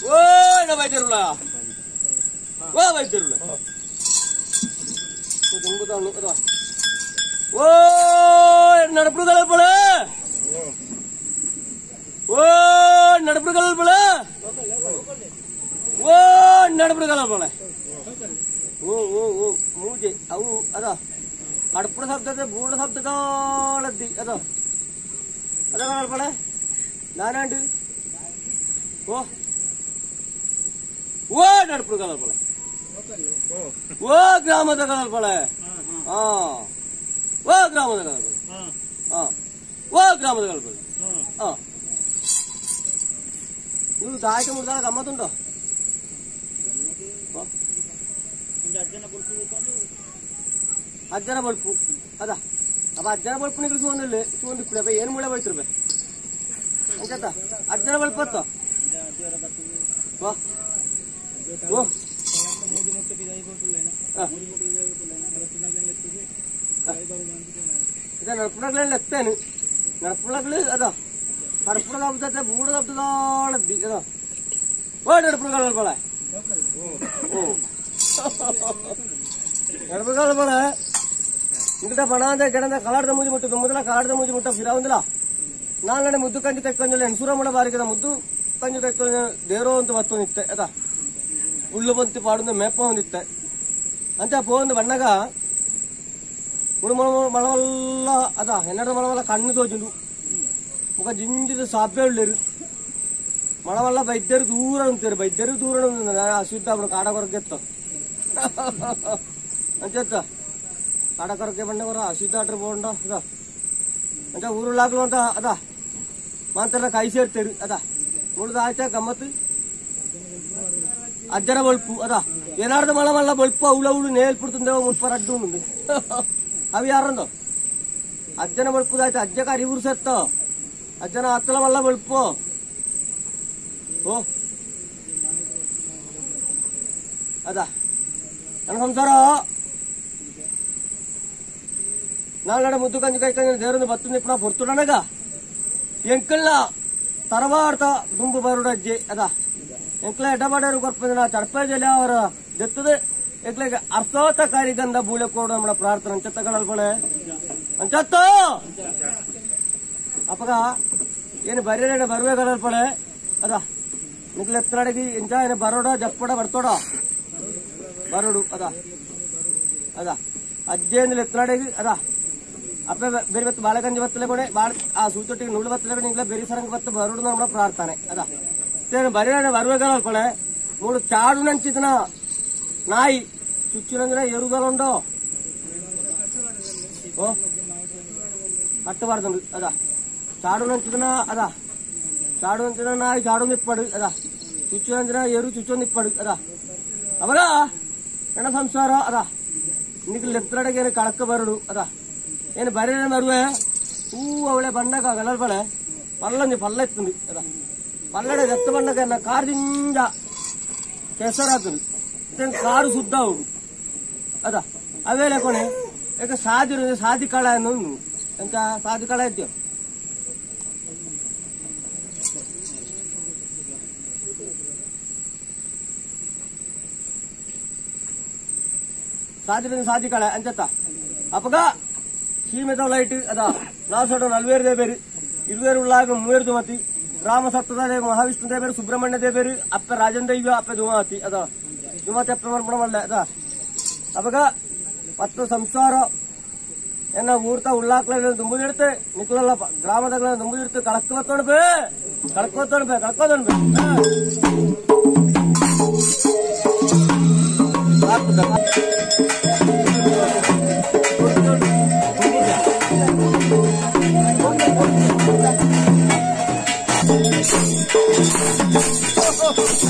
ಓ ವೈದ್ಯರುಳ ಓ ವೈದ್ಯರುಳ ಓ ನಡಪುಗಳ ಬಳ ಓ ನಡಪುಗಳ ಬಳ ಓ ನಡಪುಗಳ ಬಳ ಓ ಓ ಓ ಮೂಜೆ ಅವು ಅದ ಕಡಪುಡ ಶಬ್ದದ ಬೂಡ ಶಬ್ದದಾಳದ್ದಿ ಅದ ಅದ ಕಡಪಳೆ ನಾನಾಂಡು ಓ ಓ ನಡಪುಡ ಕಲರ್ಪಳೆ ಓ ಗ್ರಾಮದ ಕಲರ್ಪಳೆ ಹಾ ಓ ಗ್ರಾಮದ ಕಲರ್ಪಳೆ ಹಾ ಓ ಗ್ರಾಮದ ಕಲರ್ಪಳೆ ಹಾ ನೀವು ದಾಯಕ ಮುಡ್ದಾಳ ಗಮ್ಮತ್ತುಂಟು ಅಜ್ಜನ ಬಲ್ಪು ಅದ ಅಪ್ಪ ಅಜ್ಜನ ಬಲ್ಪು ನಿಗ್ಲು ಸೂಂದಿಲ್ಲ ಸೂಂದಿಪ್ಪು ಅಪ್ಪ ಏನು ಮುಳೆ ಬೈತಿರ್ಬೆ ಅಂಚತ್ತ ಅಜ್ಜನ ಬಲ್ಪು ಅತ್ತ ಓ ಓ ಇದ ನಡಪುಡಗಳನ್ನ ಎತ್ತೇನು ನಡಪುಡಗಳು ಅದ ಕಡಪುಡ ಶಬ್ದത്തെ ಬೂಡ ಶಬ್ದದಾಳದ್ದಿ ಅದ ಓ ನಡಪುಡಗಳ ಬಳ ಓ ನಡಪುಡಗಳ ಬಳ ಇಂದ ಬಣಾಂದ ಗೆಡಂದ ಕಲಾಡದ ಮೂಜಿ ಮುಟ್ಟು ದುಮ್ಮದಲ ಕಲಾಡದ ಮೂಜಿ ಮುಟ್ಟ ಫಿರಾವಂದಲ ನಾಲ್ಗಡೆ ಮುದ್ದು ಕಂಜಿ ತೆಕ್ಕೊಂಜಲ ಎನ್ಸೂರ ಮುಳ ಬಾರಿಕದ ಮುದ್ದು ಕಂಜಿ ತೆಕ್ಕೊಂಜ ದೇರೋ ಅಂತ ಬತ್ತು ನಿತ್ತೆ ಅದ ಉಳ್ಳು ಬಂತಿ ಪಾಡುಂದು ಮೇಪ ಹೊಂದಿತ್ತೆ ಅಂತ ಪೋಂದು ಬಣ್ಣಗ ಮಳವಲ್ಲ ಅದ ಎನ್ನಡ ಮಳವಲ್ಲ ಕಣ್ಣು ತೋಜುಂಡು ಮುಖ ಜಿಂಜಿದ ಸಾಪೆ ಉಳ್ಳೇರು ಮಳವಲ್ಲ ಬೈದ್ಯರು ದೂರ ಉಂತೇರು ಬೈದ್ಯರು ದೂರ ಅಶುದ್ಧ ಅವನು ಕಾಡ ಕೊರಗೆತ್ತ ಅಂಚತ್ತ ಕಾಡ ಕೊರಕೆ ಬಂಡವರ ಅಶುದ್ಧ ಆಟ್ರ ಬೋಂಡ ಅದ ಅಂಚ ಊರುಳ್ಳಾಗ್ಲು ಅಂತ ಅದ ಮಾಂತರ ಕೈ ಸೇರ್ತೇರು ಅದ ಮುಳ್ದು ಆಯ್ತಾ ಗಮ್ಮತ್ತು ಅಜ್ಜನ ಬೊಳ್ಪು ಅದ ಏನಾರ್ದ ಮಳ ಮಲ್ಲ ಬೊಳ್ಪು ಅವಳು ಅವಳು ನೇಲ್ಪುಡ್ತುಂದೇವ ಮುಲ್ಪ ರಡ್ಡು ಉಂಡು ಅవి ಯಾರಂದು ಅಜ್ಜನ ಬೊಳ್ಪುದಾಯ್ತು ಅಜ್ಜಕ ಅರಿವುರು ಸತ್ತ ಅಜ್ಜನ ಹತ್ತಲ ಮಲ್ಲ ಬೊಳ್ಪು ಓ ಅದ ನನ್ನ ಸಂಸಾರ ನಾಲ್ಗಡೆ ಮುದ್ದು ಕಂಜಿ ಕೈ ಕಂಜಿ ದೇವರನ್ನು ಬತ್ತು ನಿಪ್ಪಣ ಪೊರ್ತುಡನಗ ಎಂಕಲ್ನ ತರವಾರ್ತ ದುಂಬು ಬರುಡ ಅಜ್ಜಿ ಅದ ಎಂಕ್ಲ ಎಡಬಾಡರು ಕೊರ್ಪಂದಿನ ಚಡಪಜಲಿ ಅವರ ದೆತ್ತದ ಎಂಕ್ಲೆಗೆ ಅರ್ಥೋತ ಕಾರಿಗಂದ ಬೂಳೆ ಕೋಡು ನಮ್ಮ ಪ್ರಾರ್ಥನೆ ಅಂಚತ್ತಗಳಲ್ಪಣೆ ಅಂಚತ್ತ ಅಪ್ಪಗ ಏನು ಬರೀ ಬರುವೆ ಕಲಲ್ಪಣೆ ಅದ ನಿಕ್ಲ ಎತ್ತಡಗಿ ಎಂಚ ಏನು ಬರೋಡ ಜಪ್ಪಡ ಬರ್ತೋಡ ಬರೋಡು ಅದ ಅದ ಅಜ್ಜೇಂದ್ರ ಎತ್ತಡಗಿ ಅದ ಅಪ್ಪ ಬೇರೆ ಬತ್ತು ಬಾಳೆಗಂಜಿ ಬತ್ತಲೆ ಕೊಡೆ ಬಾಳ ಆ ಸೂಚೊಟ್ಟಿಗೆ ನೂಲು ಬತ್ತಲೆ ಕೊಡೆ ಇಂಗ್ಲ ಬೇರೆ ಸರಂಗ ಬತ್ತ ಬರೋಡು ನಮ್ಮ ಪ್ರಾರ್ಥನೆ ಅದ ಬರೀ ಬರುವೆ ಕಲಲ್ಪಣೆ ಮೂಡು ಚಾಡು ನಂಚಿದನ ನಾಯಿ ಚುಚ್ಚಿನಂದ್ರೆ ಎರುದಲುಂಡೋ ಓ ಕಟ್ಟಬಾರ್ದು ಅದ ಚಾಡು ನಂಚಿದನ ಅದ ಚಾಡು ನಂಚಿದ ನಾಯಿ ಚಾಡು ನಿಪ್ಪಡು ಅದ ಚುಚ್ಚಿನಂದ್ರೆ ಎರು ಚುಚ್ಚೋ ನಿಪ್ಪಡು ಅದ ಅವರ ಎಣ್ಣ ಸಂಸಾರ ಅದ ನಿಕ್ಲು ಎತ್ತರಡೆಗೆ ಏನು ಕಳಕ ಬರಡು ಅದ ಏನು ಬರೀ ಬರುವೆ ಹೂ ಅವಳೆ ಬಣ್ಣಕ ಗಲಲ್ಬಳೆ ಪಲ್ಲಂದಿ ಪಲ್ಲ ಎತ್ತುಂದು ಅದ ಪಲ್ಲಡೆ ಎತ್ತ ಬಣ್ಣಕ ಕಾರ್ ದಿಂಜ ಕೆಸರಾತುಂದು ಕಾರು ಶುದ್ಧ ಅವಡು ಅದ ಅವೇ ಲೆಕ್ಕೊನೆ ಯಾಕ ಸಾದಿ ಸಾದಿ ಕಾಳ ಅನ್ನೋದು ಎಂತ ಸಾದಿ ಕಾಳ ಇದ್ಯೋ ಸಾದಿ ಸಾದಿ ಕಾಳ ಅಂಚತ್ತ ಅಪ್ಪಗ ಸೀಮೆದ ಲೈಟ್ ಅದ ನಾಸೋಡು ನಲ್ವೇರು ದೇಬೇರು ಇರುವೇರು ಉಳ್ಳಾಗ ಮೂವೇರು ದುಮತಿ ರಾಮ ಸತ್ತದ ಮಹಾವಿಷ್ಣು ದೇಬೇರು ಸುಬ್ರಹ್ಮಣ್ಯ ದೇಬೇರು ಅಪ್ಪ ರಾಜನ್ ದೈವ ಅಪ್ಪ ದುಮಾತಿ ಅದ ದುಮಾತಿ ಅಪ್ಪ ಮರ್ಪಣ ಅದ ಅಪ್ಪಗ ಪತ್ತು ಸಂಸಾರ ಎನ್ನ ಊರ್ತ ಉಳ್ಳಾಕ್ಲ ದುಂಬುದಿಡ್ತೆ ನಿಕ್ಲಲ್ಲ ಗ್ರಾಮದಾಗ ದುಂಬುದಿಡ್ತು ಕಳಕ್ ಬತ್ತೋಣ ಬೇ ಕಳಕ್ ಬತ್ತೋಣ ಬೇ ಕಳ್ಕೋದೋಣ ಬೇ Oh,